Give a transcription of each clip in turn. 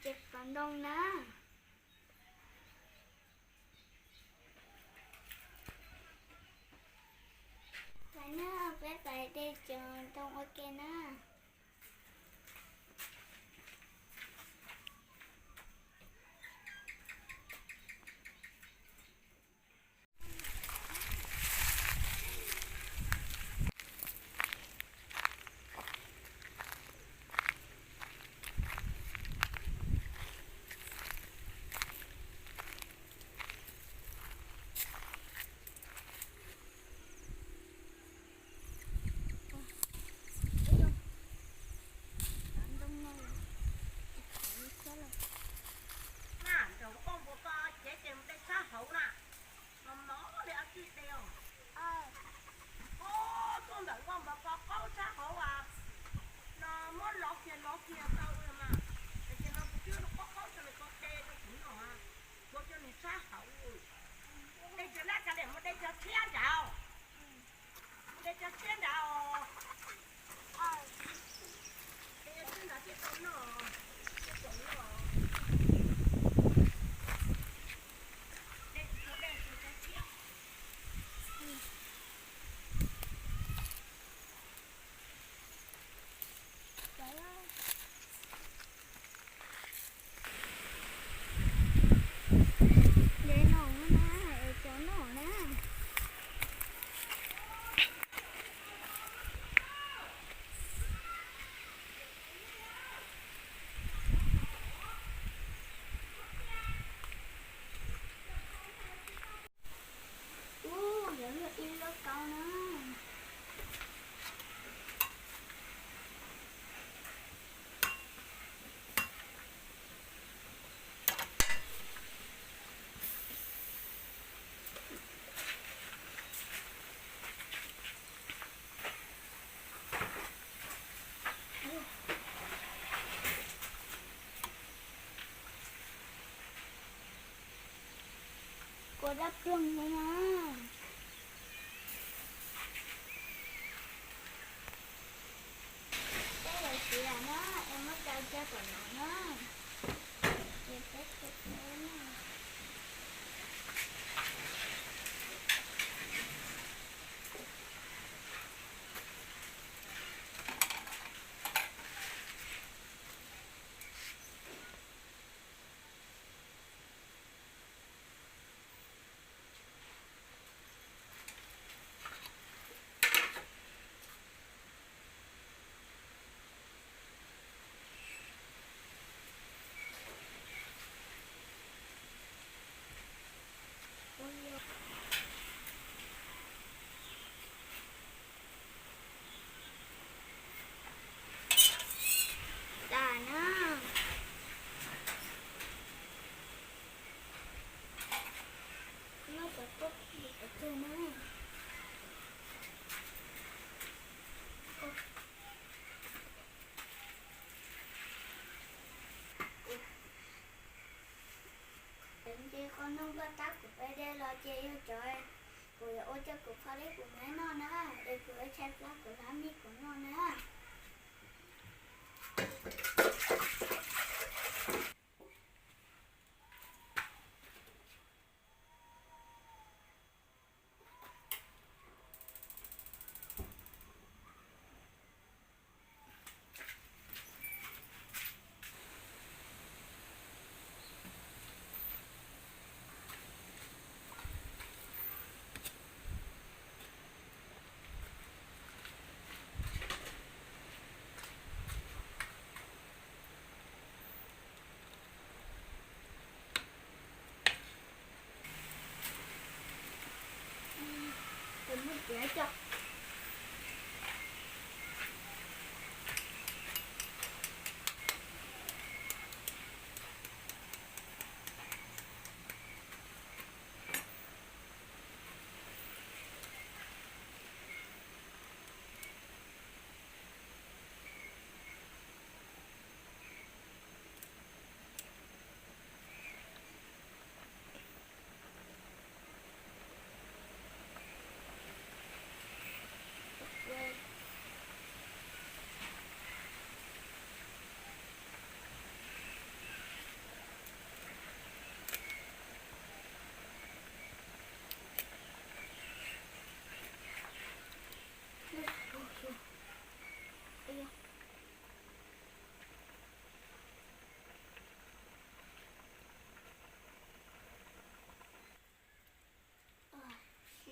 Ces qos ntoo na. Lawv na, peb pais de cov ntoo ua ke na. Na, nrog kuv poj npua ko cev ces mus de tshab hauv na. Mos mos li ob txij de os. Ob, tuaj ntawm nkoj npam ko qaub tshab hauv as. No muab lov kiag lov kiag tau mas. Ces no kuv twb qaub qaub cov li ko de rau kuv noj, kuv cov nws tshab hauv. De cov laj kav liam mus de cov tshiab nrad. De cov tshiab nrad os. De cov tshiab nrad thiaj tau noj, thiaj tau noj. De, de cov tshiab. De no na, es cov no na. Ub, yuav luaj ib lub kaub na. Kua dab roog no na. Peb yuav siv lawm na, es muab tso rau tom no na. Ces peb khuam peb na. Tas na. Noj cov kua pom tug na. Ces qos ntoo ko tab kuv peb de los ces yog cov kuv yuav ua rau kuv qhov li kuv neb noj na, es kuv ua tshais plab kuv hlab mij kuv noj na. Ces muab tiav coj.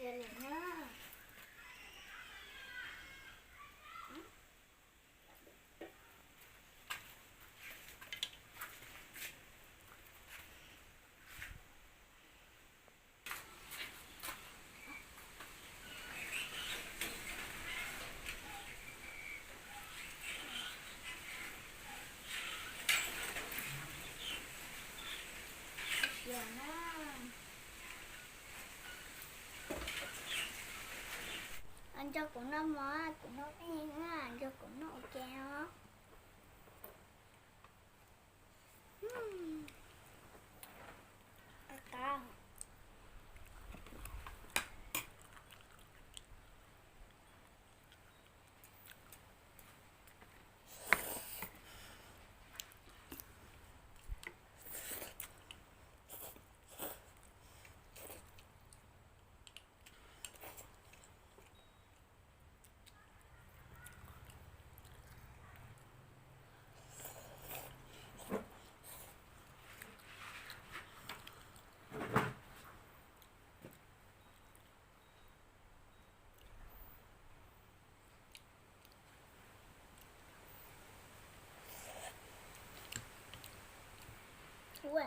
Lawm na. Nco kuv noj mov, kuv noj ib, nco kuv noj ua ke os. Qab qab. Ua.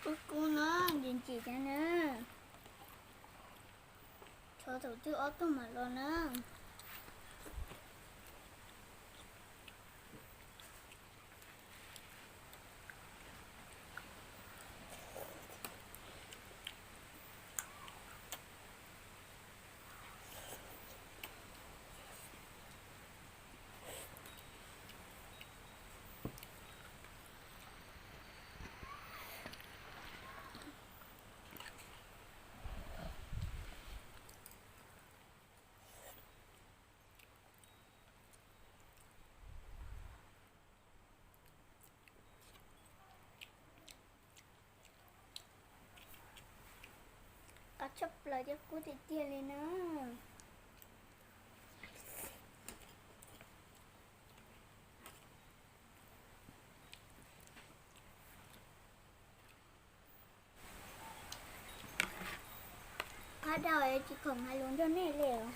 Kub kub na, ntsim ntsim tas na. Tshuav thaum twg ob tug mam los na. Qab tshaj plaws thiab kub tiag tiag li na. Qab dhau es tsis khoom hais lus nrog nej li os.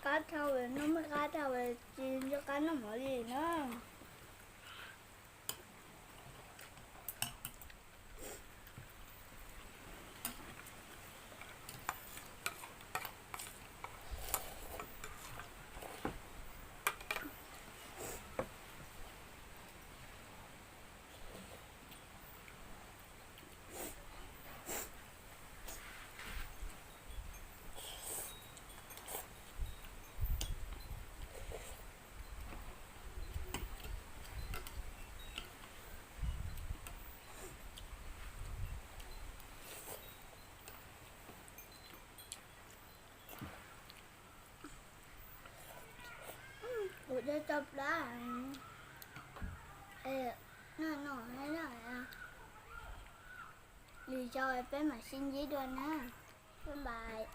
Qab dhau, noj muaj qab dhau, tsis nco qab noj mov li na. Peb tau plab, no no, lwm zaus peb mam sib ntsib dua na. Bye bye.